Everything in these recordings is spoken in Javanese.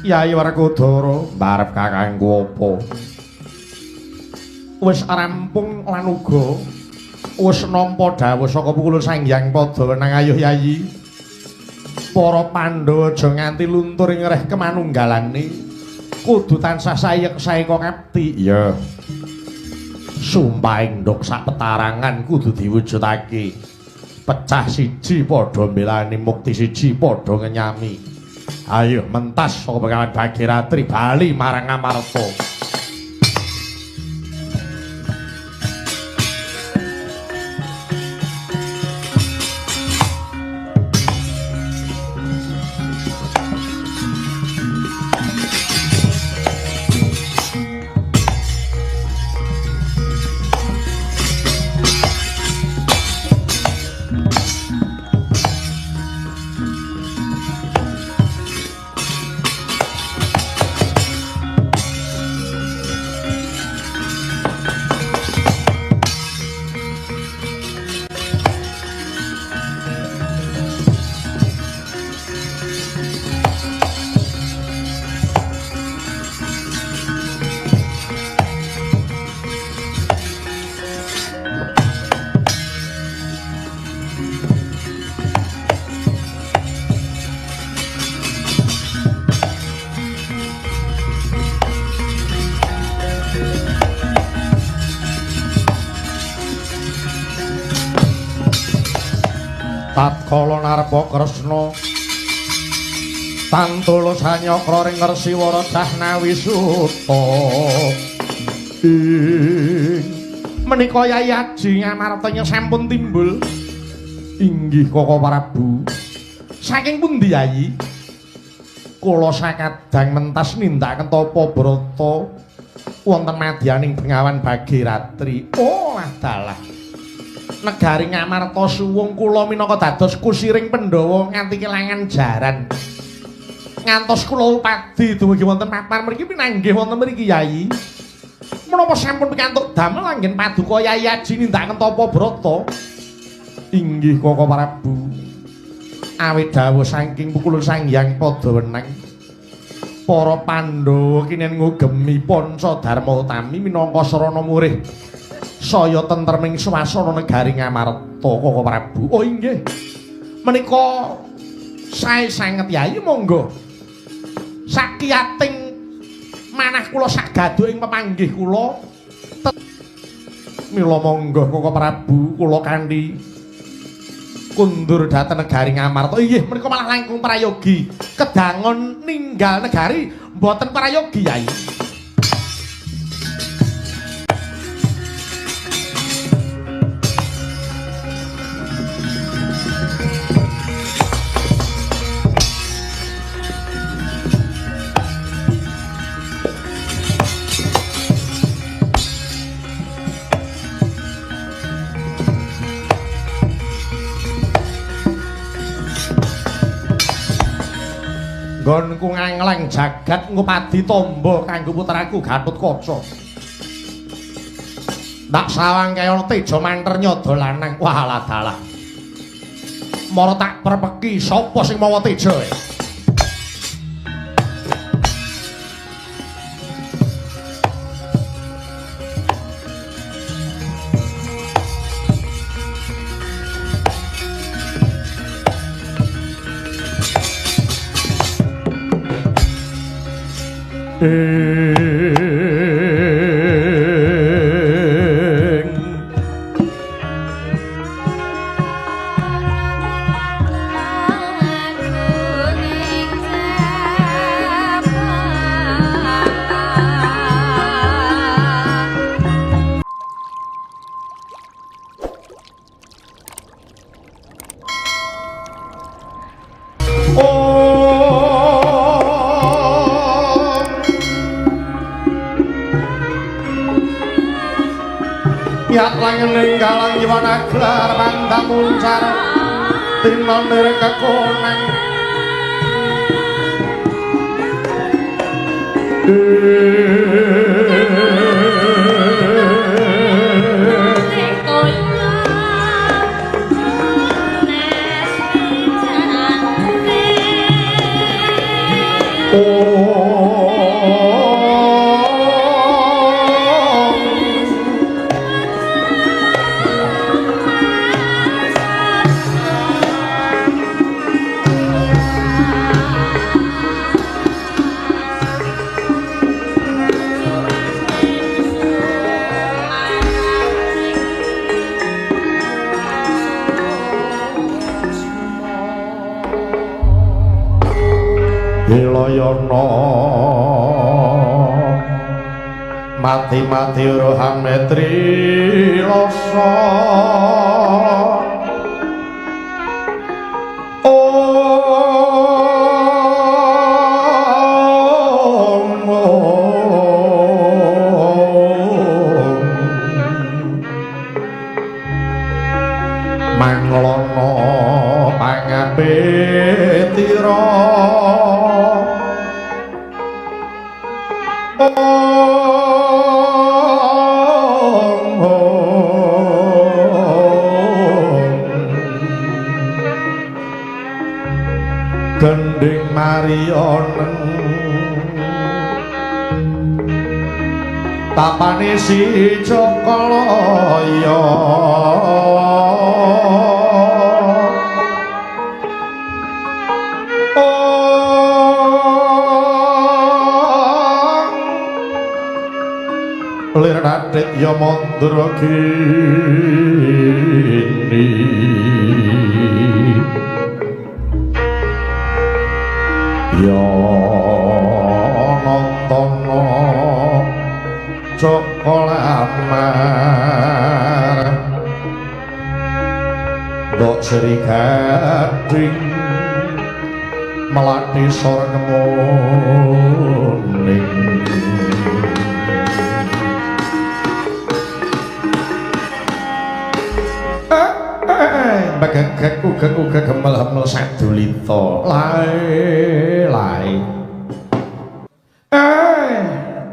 Yai Werkudara mbarep kakangku apa? Wis rampung lan uga wis nampa dawuh saka Pukulun Sang Hyang Padha Wenang. Ayuh Yayi. Para Pandhawa aja nganti luntur ing reh kemanunggalane. Kudu tansah sayek saeka ngabdi. Iya. Sumpahing nduk sak petarangan kudu diwujudake. Pecah siji padha mbelani, mukti siji padha ngenyami. Ayo mentas saka Bengawan Bagiratri bali marang Amarta. Tatkala narpa Kresna tantula sanyakra ring Resiwara Dahnawi Suta. Ing menika Yai Aji Ngamarta sampun timbul. Inggih Koko Prabu. Saking pundi Yai? Kula sakadang mentas nindakaken tapa brata wonten madyaning Bengawan Bagiratri. Oh dalah. Negari Ngamarta suwung kula minangka dados kusiring Pandhawa nganti kelangan jaran. Ngantos kula upadi dumugi wonten papan mriki pinanggih wonten mriki Yai. Menapa sampun pikantuk damel anggen paduka Yai Aji nindakaken tapa brata? Inggih Koko Prabu. Awit dawuh saking Pukulun Sang Hyang Padha Wenang. Para Pandhawa kinen ngugemi Panca Dharma Utami minangka sarana murih saya tentreming swasana negari Ngamarta Koko Prabu. Oh inggih. Menika sae sanget Yai, monggo. Sakiyating manah kula sak gaduh ing pepanggih kula. Mila monggo Koko Prabu kula kanthi kundur dhateng negari Ngamarta. Inggih menika malah langkung prayogi. Kedangon ninggal negari mboten prayogi Yai. Nggonku nganglang jagat ngupadi tombo kanggo putraku Gatotkaca. Tak sawang kaya ana teja manter nyodo lanang. Walah dalah. Mara tak prepeki sapa sing mawa teja. Oh. Duryudana mati-mati rohame trilasa. Manglono pangapitira gending marionen tapane si Jokolaya. Lir radet ya mandra gini ya nontono Joko Lamar Mbok Sri Gading melati sor kemuning. Bagagak ugek-ugek gemel-gemel sadulita lae lae.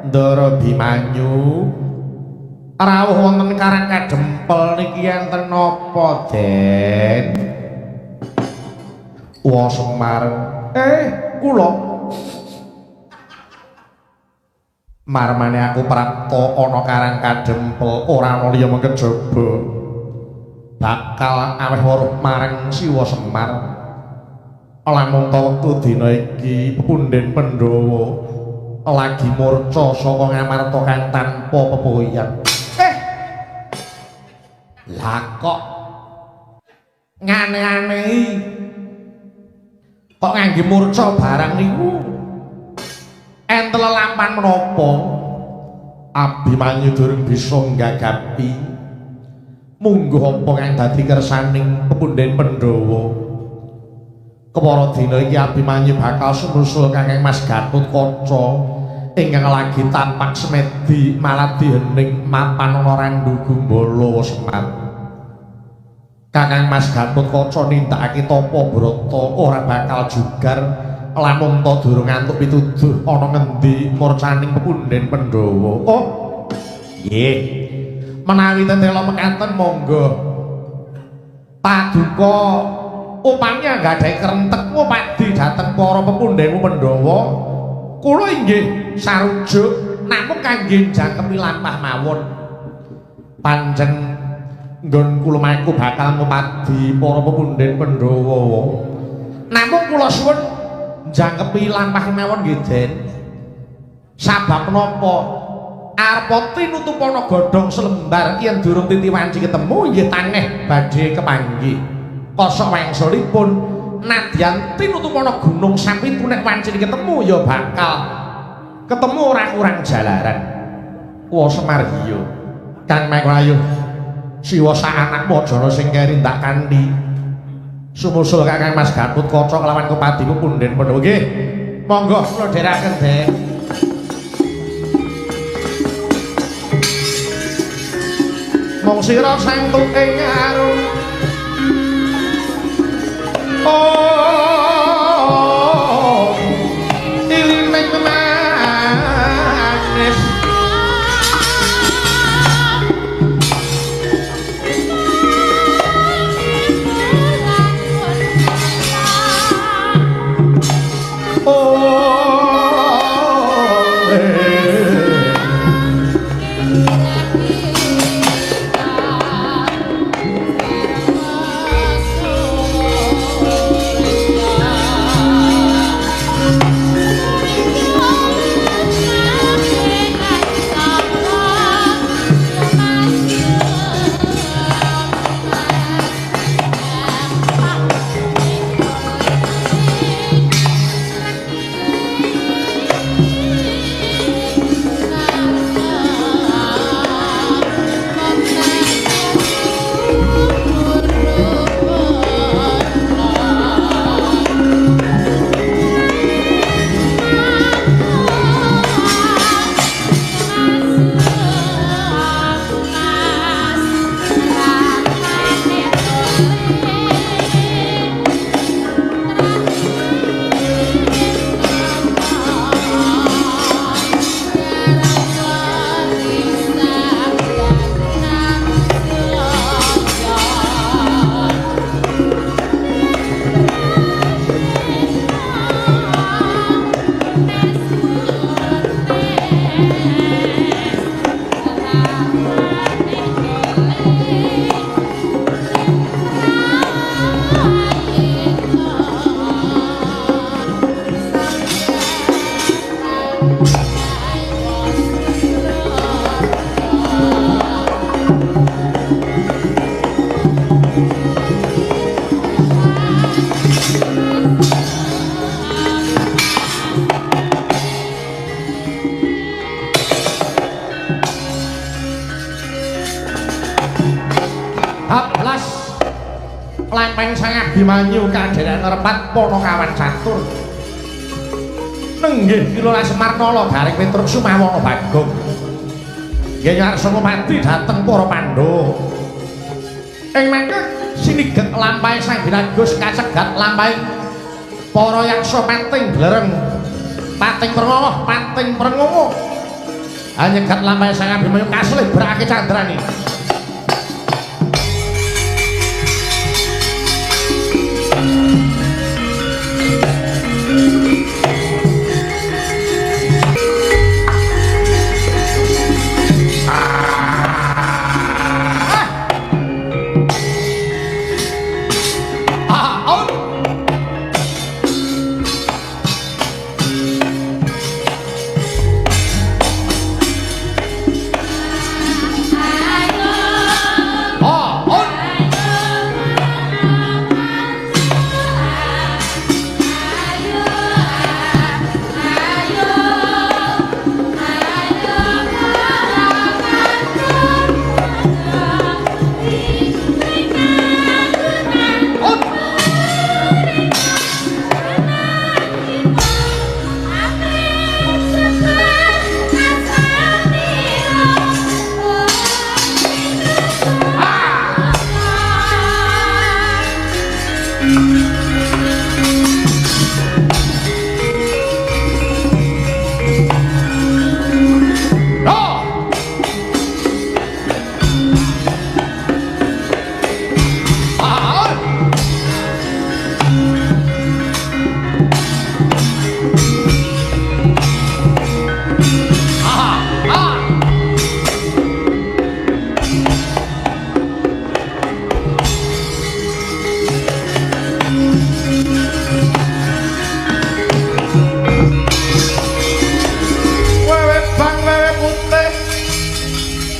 Ndara Bimanyu rawuh wonten Karang Kadempel niki enten napa, Den? Wa Semar. Kula marmane aku prapta ana Karang Kadempel ora ana liya mung kejaba bakal aweh weruh marang Siwa Semar. Lamun ta wektu dina iki pepundhen Pandhawa lagi murca saka Ngamarta kang tanpa pepoyan. Lah kok ngane-anehi kok ngangge murca barang niku enten lelampan menapa? Abimanyu durung bisa nggagapi mungguh apa kang dadi kersaning pepundhen Pandhawa. Kepara dina iki Abimanyu bakal sumusul Kakang Mas Gatotkaca ingkang lagi tapak semedi maladi hening mapan ana Randu Gumbala Semar. Kakang Mas Gatotkaca nindakake tapa brata ora bakal jugar lamun ta durung antuk pituduh ana ngendi murcaning pepundhen Pandhawa. Oh, nggih. Menawi tetela mekaten monggo paduka upami anggadhahi krentek ngupadi dhateng para pepundhenmu Pandhawa. Kula inggih sarujuk namung kangge jangkepi lampah mawon. Pancen nggon kula maiku bakal ngupadi para pepundhen Pandhawa. Namung kula suwun jangkepi lampah mawon nggih, Den. Sabab menapa? Arep tinutupana godhong selembar yen durung titi wanci ketemu nggih tangeh badhe kepanggih. Kosok wangsulipun nadyan tinutupana gunung sapitu nek wanci ketemu ya bakal ketemu ora kurang jalaran. Wa Semar iya. Kang Mek Wayuh Siwa sak anakmu aja ana sing keri ndak kanthi. Sumusul Kakang Mas Gatotkaca kelawan kepadi pepundhen Pandhawa nggih. Monggo kula dherekaken, Den. Mung sira sangtuk ing arum. Oh, ilining manis. Oh, Lempeng Sang Abimanyu kadheran repat Panakawan catur. Nenggih Kilora Semar Nala Garing Petruk Sumawana Bagong. Nggih ngarsa ngupadi dhateng para Pandhawa. Ing mangke siniget lampahe Sang Binagus kacegat lampahe para yaksa pating blereng. Pating prengoh, pating prengoh. Anyegat lampahe Sang Abimanyu kaslebrake candrane.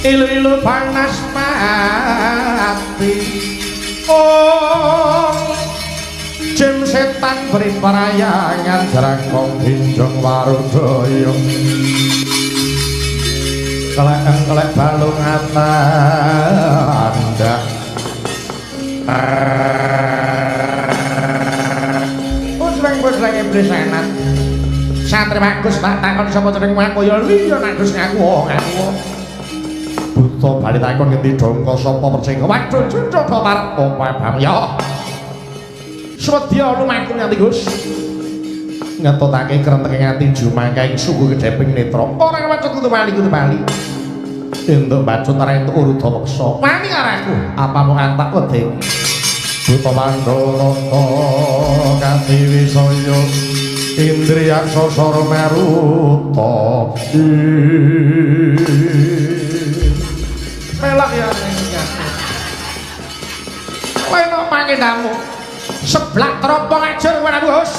Ilu-ilu panas mati. Oh, jem setan beri parayangan jerangkong hinjung warudaya. Kelek-kelek balung atanda. Pusreng-pusreng iblis enak. Santri bagus tak takon sapa jeneng aku ya liya nek Gus ngaku ngaku. Buta bali takon ngendi dongko sapa percaya. Waduh cucuk parep opo bang ya. Swedya lumaku nganti Gus. Ngetotake krentenge nganti jumangkaing suku kedheping netra. Ora wacut kudu wali kudu wali. Entuk bacut ora entuk urudha peksa. Wani karo aku. Apa mung antak wedeni. Buta Mandala katiwisaya Indriyaksa Sara Maruta. Melok ya kowe no pangendamu seblak teropong ajur kowe aku Gus.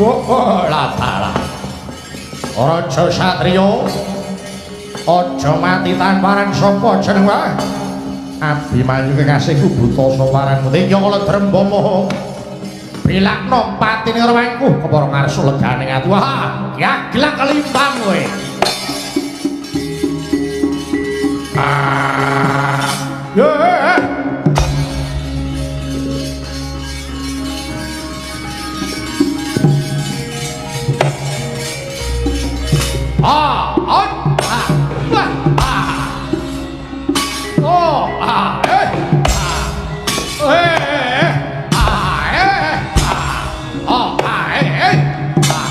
Wah, lah. Raja Satriya aja mati tanpa aran sapa jeneng wae. Abimanyu kekasihku buta sawaran mutih ya kala drembama. Bilakno patine rewangku kepara ngarsa legane ati. Wah, ya gelak kelimpang kowe. Ah. Ya. Ah, ah, ah, ah. Oh, ah, eh. Ah. Eh, ah, eh. Ah. Oh, ah, eh, eh. Ah.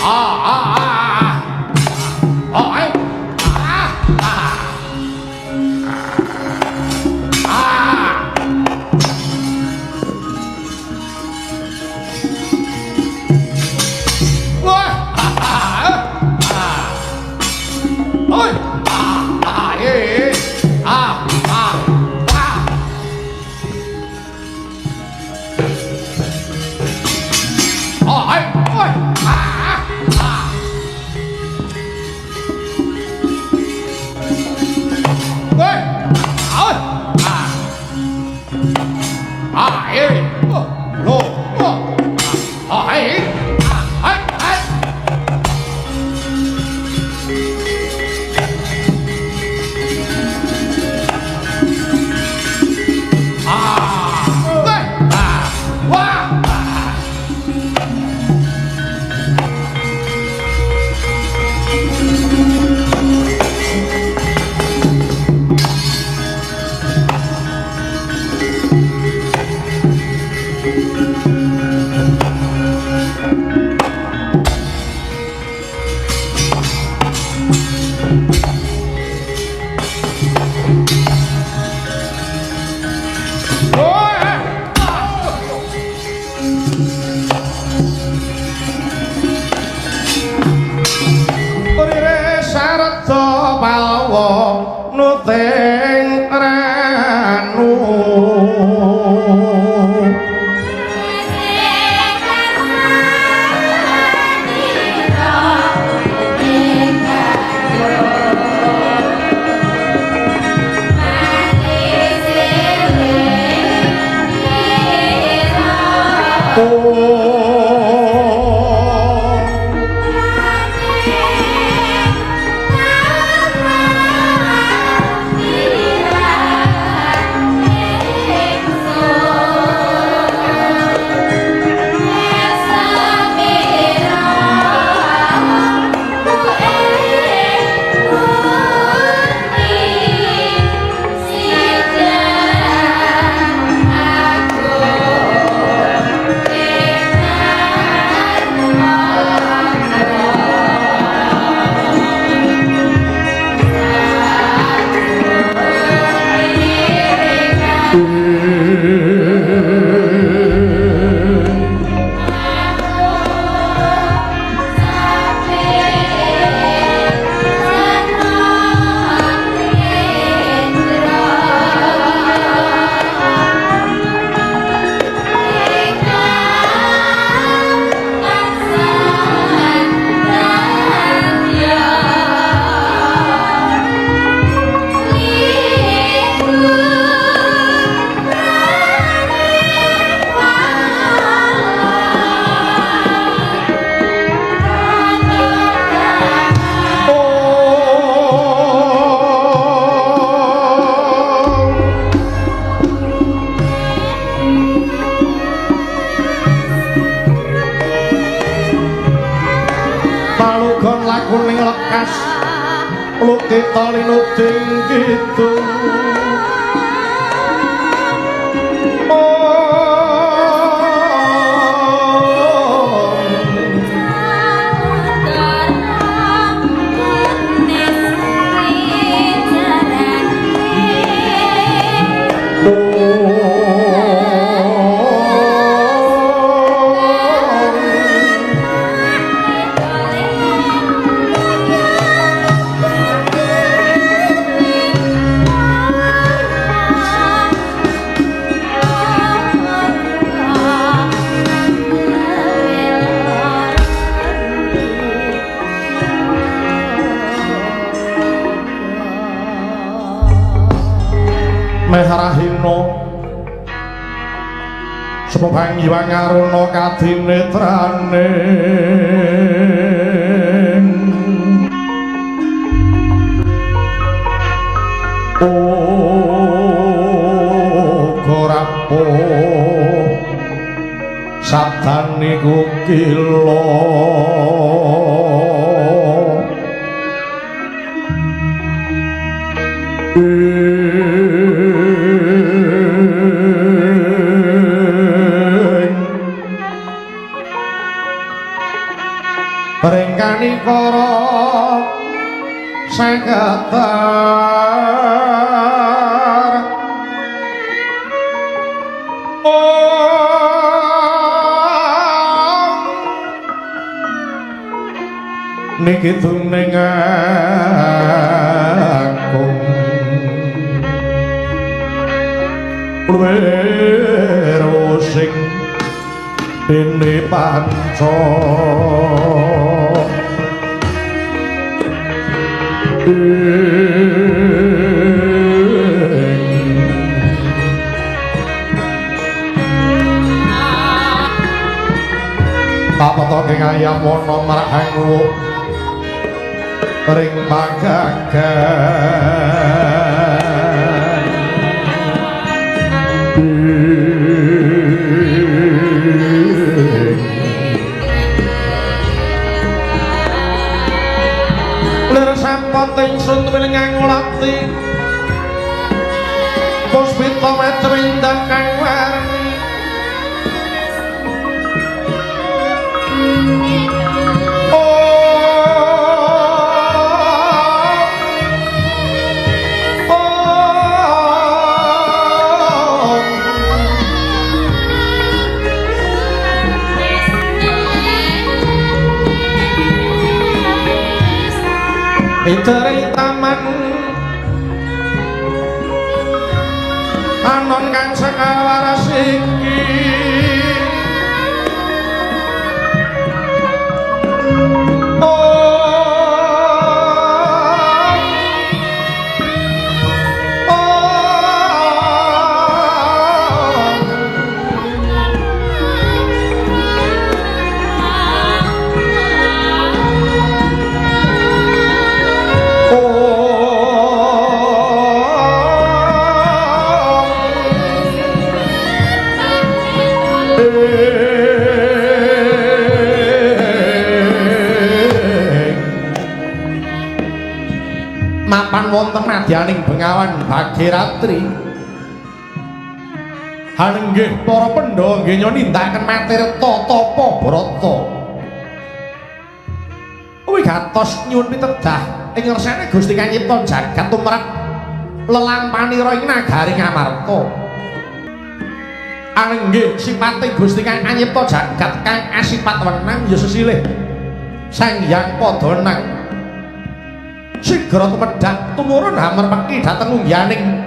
Ah, ah, ah. Oh, eh. Ah, ah. Ah. Wah, ah, ah, ah. Oi, ah, ah, eh, ah, ah, ah. Oh, eh, oi, ah, ah. Oi, ah, ah. Ah, eh, oh, lo, oh, ah, eh, ah, eh, eh. Ah, eh, ah, wah, ah. Oh, eh. Rire sarda palwa nuting ranu. Oh. Palugon lakuning lekas lukita linuding kidung. Oh. Semobang Hyang Aruna kadinetrane uga rapuh sabdane kukila ringkani kara sengketar om niki tuning agung wero sing dene panca tak petoke kaya wana marang ring pagagan lir sampun ingsun ngangulati puspita matrindang kang warni Iteri taman anon kang sekawaras iki mapan wonten madyaning Bengawan Bagiratri. Hanenggih para Pandhawa nggih nindakaken matirta tapa brata. Wigatos nyuwun pitedah ing ngersane Gusti kang nyipta jagat tumrap lelampanira ing nagari Ngamarta. Anenggih sipate Gusti kang anyipta jagat kang asipat wenang ya sesilih Sang Hyang Padanang. Sigra tumedhak tumurun hamerpeki dhateng unggihaning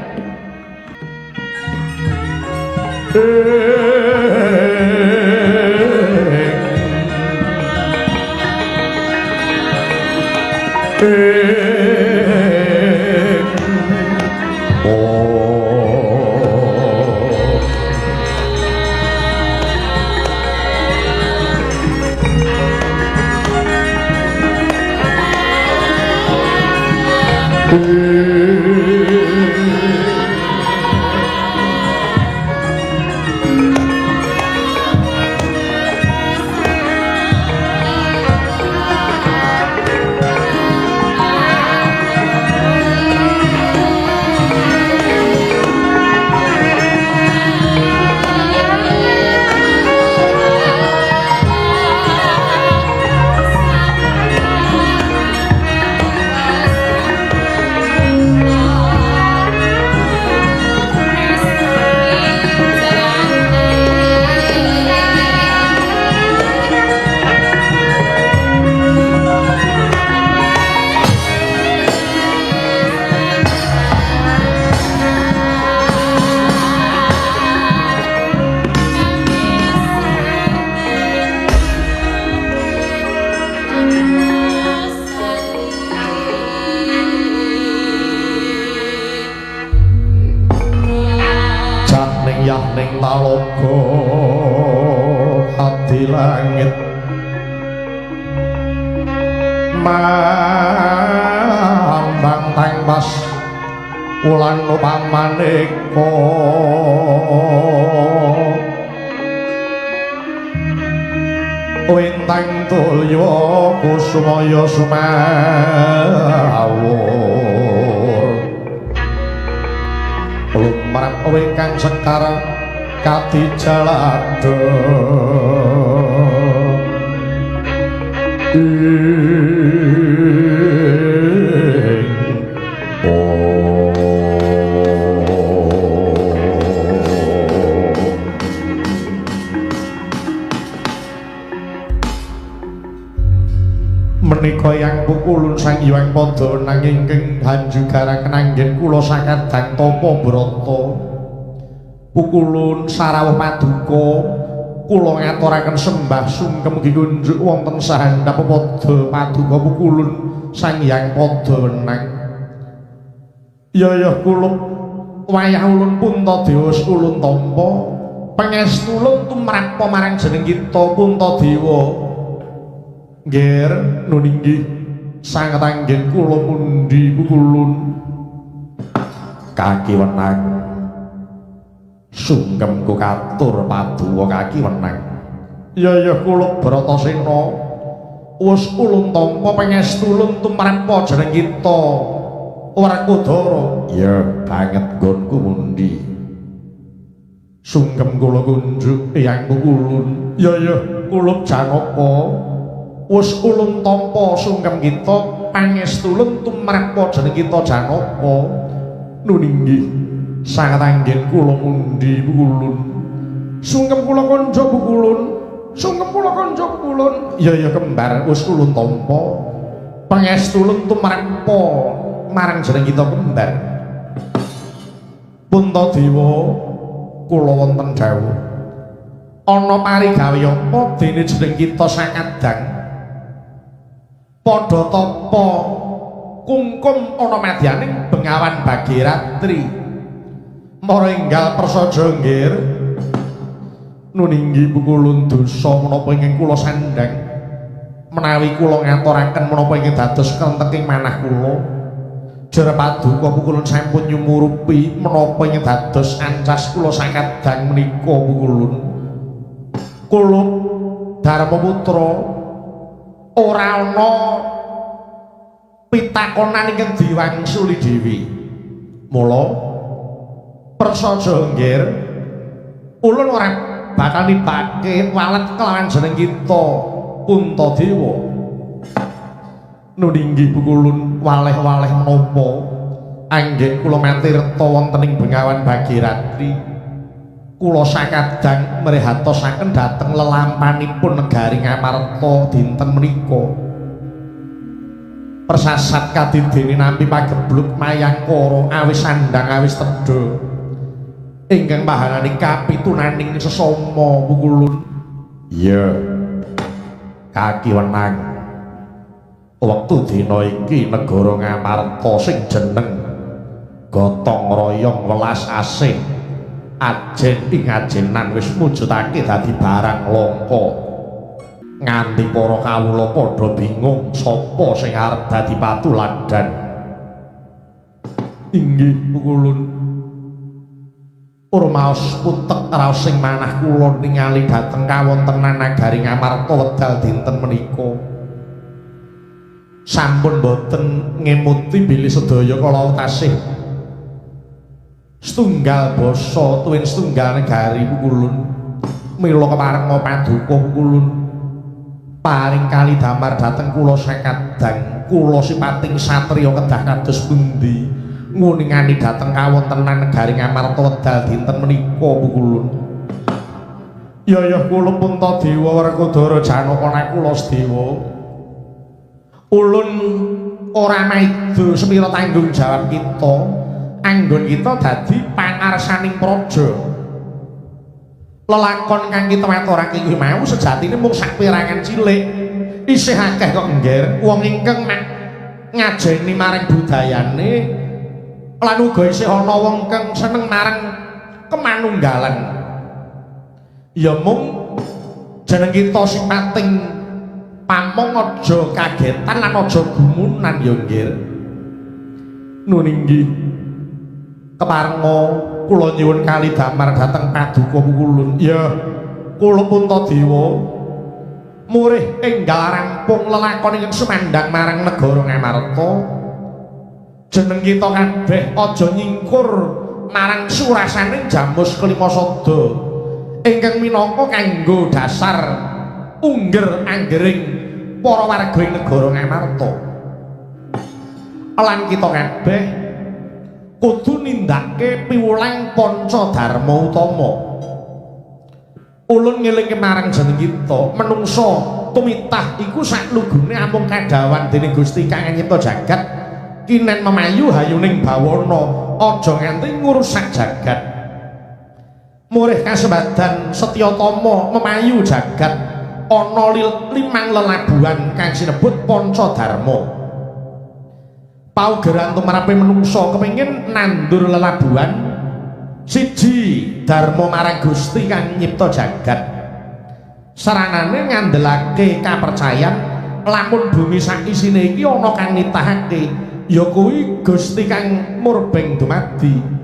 Yahning talaga. di langit mambang tangpas wulan upamaneka wintang tulya kusumaya sumawur lumrah wingkang sekar kadijalada menika yang pukulun Sang Hyang Padha nanging ingkang hanjugaraken anggen kula sakadang tapa brata pukulun sarawuh paduka kula ngaturaken sembah sungkem mugi kunjuk wonten sahandap padha paduka pukulun Sang Hyang Padha wenang. Ya ya kula wayah ulun Puntadewa ulun tampa pangestulun tumrap marang jeneng kita Puntadewa. Nggih, nun inggih sanget anggen kula pundi pukulun kaki wenang sungkem ku katur paduka kaki wenang. Ya ya kula Bratasena wis ulun tampa pangestulun tumrap jeneng kita Werkudara. Ya banget nggonku mundi sungkem kula kunjuk eyang pukulun. Ya ya kula Janaka wis ulun tampa sungkem kita pangestulun tumrap jeneng kita Janaka. Nun inggih sanget anggen kula mundi pukulun sungkem kula kanca pukulun sungkem kula kanca pukulun. Ya ya kembar wis ulun tampa pangestulun tumrap marang jeneng kita kembar. Puntadewa kula wonten dawuh ana parigawe apa dene jeneng kita sakadang padha tapa kungkum ana madyaning Bengawan Bagiratri mara enggal prasaja nggir. Nun inggih pukulun dosa menapa ingkang kula sandhang menawi kula ngaturaken menapa ingkang dados krenteking manah kula. Jare paduka pukulun sampun nyumurupi menapa ingkang dados ancas kula sakadang menika pukulun. Kula Dharma Putra ora ana pitakonan ingkang diwangsuli dhewe. Mula prasaja nggir ulun ora bakal nibake walet kelawan jeneng kita Puntadewa. Nun inggih pukulun waleh-waleh menapa anggen kula matirta wonten ing Bengawan Bagiratri kula sakadang mrehatosaken dhateng lelampanipun negari Ngamarta dinten menika. Persasat kadidene nampi pagebluk mayangkara awis sandang awis tedha ingkang pahanane kapitunaning sesama pukulun. Iya kaki wenang wektu dina iki negara Ngamarta sing jeneng gotong royong welas asih ajen ing ajenan wis mujudake dadi barang langka nganti para kawula padha bingung sapa sing arep dadi patuladan. Inggih pukulun rumaos putek raos sing manah kula ningali dhateng kawontenan nagari Ngamarta wekdal dinten menika. Sampun boten ngemuti bilih sedaya kala tasih setunggal basa tuwin setunggal negari pukulun. Mila keparenga paduka pukulun paring kali damar dhateng kula sakadang kula sipating satriya kedah kados pundi nguningani dhateng kawontenan negari Ngamarta wekdal dinten menika pukulun. Ya ya kula Puntadewa Werkudara Janaka Nakula Sedewa ulun ora maido sepira tanggung jawab kita anggon kita dadi pangarsaning praja. Lelakon kang kita aturake kuwi mau sejatine mung saperangan cilik, isih akeh kok ngger wong ingkang ngajeni marang budayane lan uga isih ana wong kang seneng marang kemanunggalan. Ya mung Jeneng kita sipating pamong aja kagetan lan aja gumunan ya nggir. Nun inggih. Keparenga kula nyuwun kali damar dhateng paduka Pukulun. Ya, kula Puntadewa murih enggal rampung lelakon ingkang sumandhang marang negara Ngamarta. Jeneng kita kabeh aja nyingkur marang surasaning Jamus Kelima Sada ingkang minangka kanggo dasar ungger anggering para warga ing negara Ngamarta. Lan kita kabeh kudu nindakake piwulang panca dharma utama. Ulun ngelingke marang jeneng kita, menungsa tumitah iku saklugune amung kadhawan dening Gusti kang nyipta jagat, kinen memayu hayuning bawana, aja nganti ngrusak jagat. Murih kasembadan setya tama memayu jagat ana limang lelabuhan kang sinebut panca dharma. Paugeran tumrape menungsa kepengin nandur lelabuhan siji dharma marang Gusti kang nyipta jagat. Saranane ngandelake kapercayan lamun bumi sak isine iki ana kang nitahake ya kuwi Gusti kang murbeng dumadi.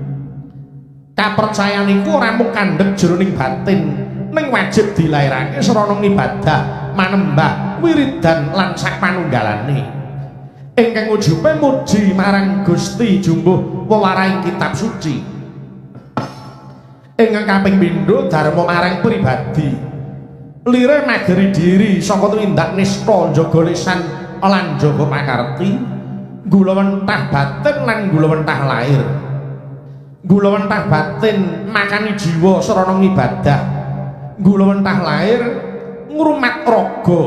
Kapercayan iku ora mung kandhek jroning batin, ning wajib dilairake sarana ngibadah, manembah, wiridan lan sak panunggalane. Ingkang ujube muji marang Gusti jumbuh wewarahing kitab suci. Ingkang kaping pindho dharma marang pribadi. Lire mageri diri saka tumindak nista njaga lisan lan njaga pakarti, gulawentah batin lan gulawentah lahir. Gulawentah batin makani jiwa sarana ngibadah. Gulawentah lahir ngrumat raga,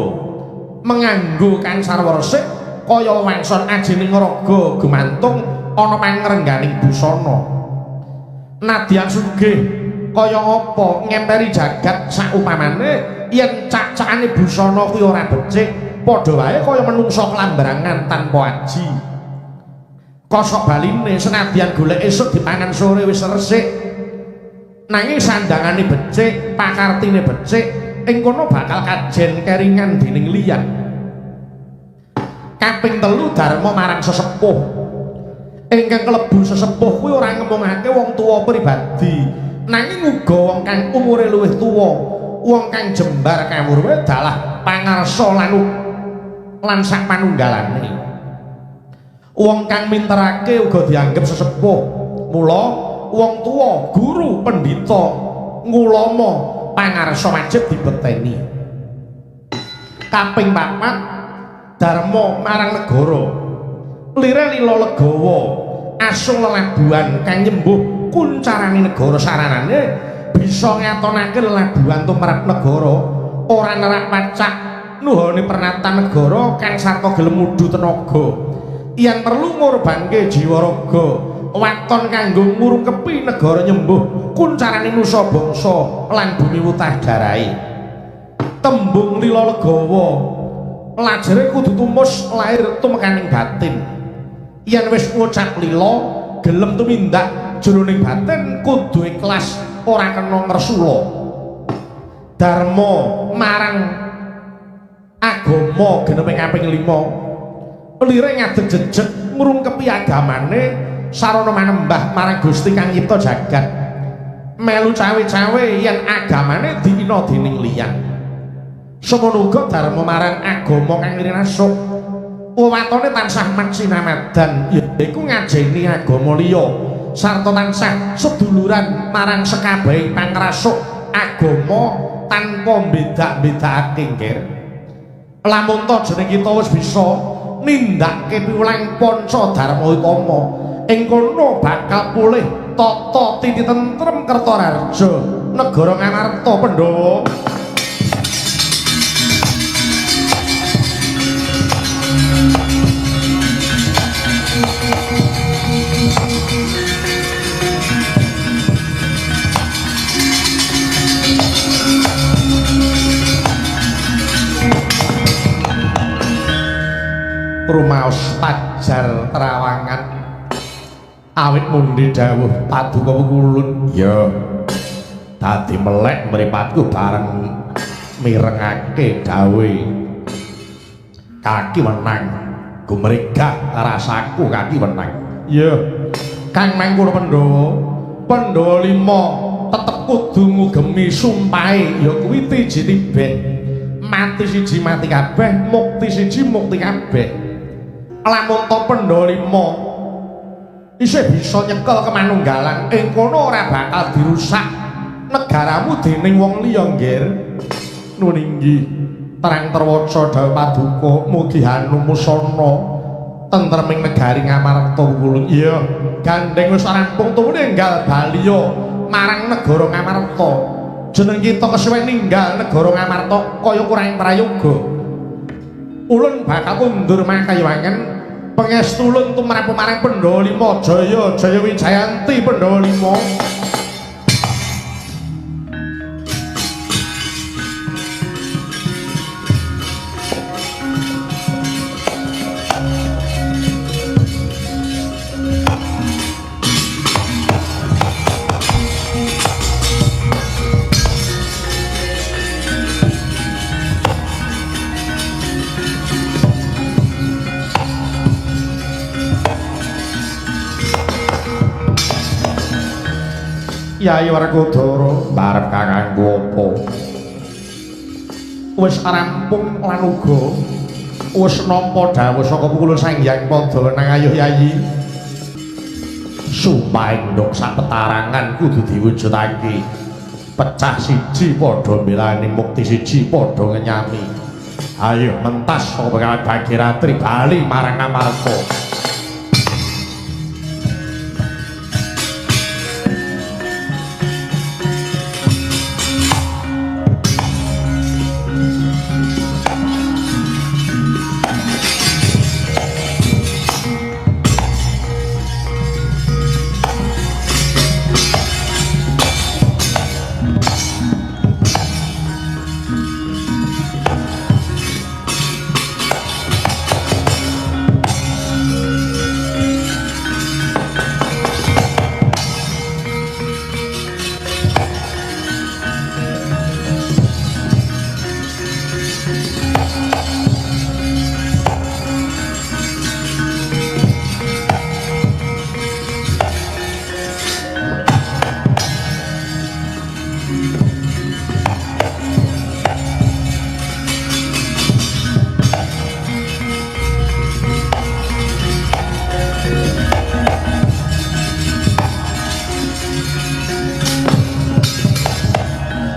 menganggo kang sarwa resik kaya wangson ajining raga gumantung ana pangrengganing busana. Nadyan sugih kaya apa ngemperi jagat saupamane yen cak-cakane busana kuwi ora becik, padha wae kaya menungsa klambrangan tanpa aji. Kosok baline senadyan golek esuk dipangan sore wis resik, nanging sandangane becik, pakartine becik, ing kono bakal kajen keringan dening liyan. Kaping telu dharma marang sesepuh. Ingkang klebu sesepuh kuwi ora ngemungake wong tuwa pribadi, nanging uga wong kang umure luwih tuwa, wong kang jembar kawruhe dalah pangarsa lan sak panunggalane. Wong kang minterake uga dianggep sesepuh. Mula wong tuwa, guru, pendhita, ngulama, pangarsa wajib dibeteni. Kaping papat dharma marang negara. Lire lila legawa, asung lelabuhan kang nyembuh kuncarane negara. Saranane bisa ngatonake lelabuhan tumrap negara, ora nerak pacak nuhoni pernatan negara kang sarta gelem mudu tenaga. Yen perlu ngorbanke jiwa raga, waton kanggo ngurungkepi negara nyembuh kuncarane nusa bangsa lan bumi wutah darahe. Tembung lila legawa lajere kudu tumus lahir tumekaning batin. Yen wis ngucap lila, gelem tumindak jroning batin kudu ikhlas, ora kena ngresula. Dharma marang agama genepe kaping 5. Lire ngadeg jejeg ngrungkepi agamane sarana manembah marang Gusti kang nyipta jagat. Melu cawe-cawe yen agamane diina dening liyan. Semono uga dharma marang agama kang rinasuk. Wewatone tansah maksinamadan, yaiku ngajeni agama liya sarta tansah seduluran marang sekabehing pangrasuk agama tanpa beda-bedakake nggir. Lamun ta jeneng kita wis bisa nindakake piwulang panca dharma utama, ing kono bakal pulih tata titi tentrem kerta raharja negara Ngamarta Pandhawa. Rumaos pajar terawangan awit mundi dawuh paduka Pukulun. Ya dadi melek mripatku bareng Mirengake dawuhe kaki wenang gumregah rasaku kaki wenang. Iya Kang Mangkura Pandhawa, Pandhawa lima tetep kudu ngugemi sumpahe ya kuwi tiji tibeh. Mati siji mati kabeh, mukti siji mukti kabeh. Lamun to Pandhawa lima isih bisa nyekel kemanunggalan ing kono ora bakal dirusak negaramu dening wong liya, Nggir. Nuwun inggih. Terang terwaca dawuh paduka mugi hanumusana tentreming negari Ngamarta kula. Iya, gandeng wis rampung tumune enggal baliya marang negara Ngamarta. Jeneng kita kesuwen ninggal negara Ngamarta kaya kurang prayoga. Ulun bakal kundur makayiwangen pangestu ulun tumrap marang Pandhawa lima. Jaya Jaya Wijayanti Pandhawa lima. Yai Werkudara mbarep kakangku apa? Wis rampung lan uga wis nampa dawuh saka Pukulun Sang Hyang Padha nang ayuh Yayi. Sumpah nduk sak petarangan kudu diwujudake. Pecah siji padha mbelani, mukti siji padha ngenyami. Ayo mentas saka Bengawan Bagiratri bali marang Ngamarta.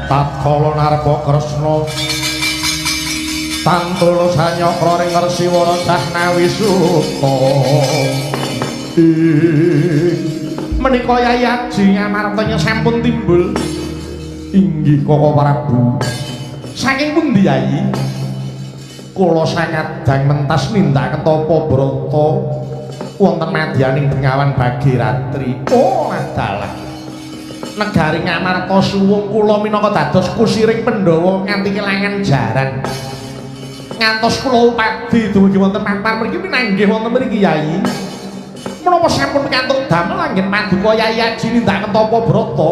Tatkala narpa Kresna tantula sanyakra ring Resiwara Jahnawi Suta. Menika Yai Aji Ngamartanya sampun timbul. Inggih Koko Prabu. Saking pundi Yai? Kula sakadang mentas nindakaken tapa brata wonten madyaning Bengawan Bagiratri. Oh adalah negari Ngamarta suwung kula minangka dados kusiring Pandhawa nganti kelangan jaran. Ngantos kula upadi dumugi wonten papan mriki pinanggih wonten mriki Yai. Menapa sampun pikantuk damel anggen paduka Yai Aji nindakaken tapa brata?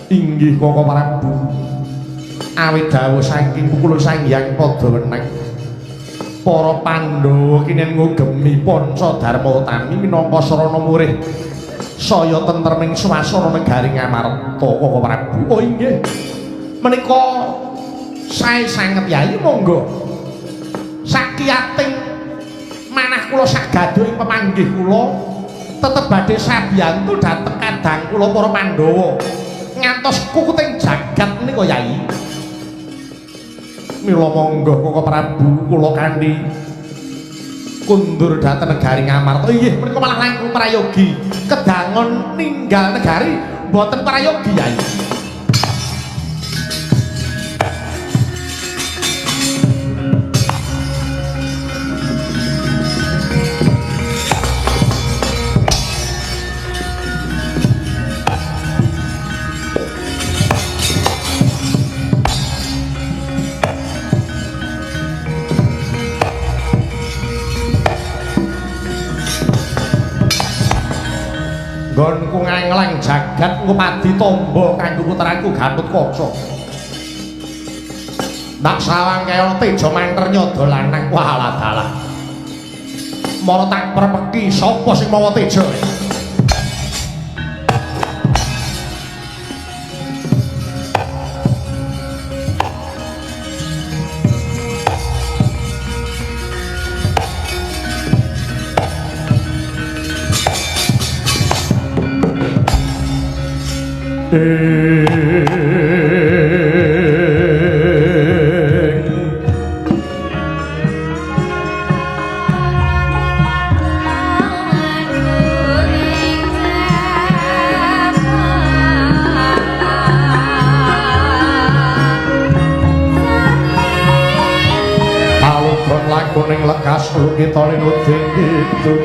Inggih Koko Prabu. Awit dawuh saking Pukulun Sang Hyang Padha Wenang. Para Pandhawa kinen ngugemi Panca Dharma Utami minangka sarana murih saya tentreming swasana negari Ngamarta Koko Prabu. Oh inggih. Menika sae sanget Yai, monggo. Sakiyating manah kula sagaduh ing pemanggih kula tetep badhe sabiyantu dhateng kadang kula para Pandhawa ngantos kukuting jagat menika Yai. Mila monggo Koko Prabu kula kanthi kundur dhateng negari Ngamarta. Inggih menika malah langkung prayogi kedangon ninggal negari mboten prayogi Yai. Nggonku nganglang jagat ngupadi tombo kanggo putraku Gatotkaca. Tak sawang kaya teja manter nyodo lanang. Walah dalah. Mara tak prepeki sapa sing mawa teja. Palugon lakuning lekas lukita linuding kidung.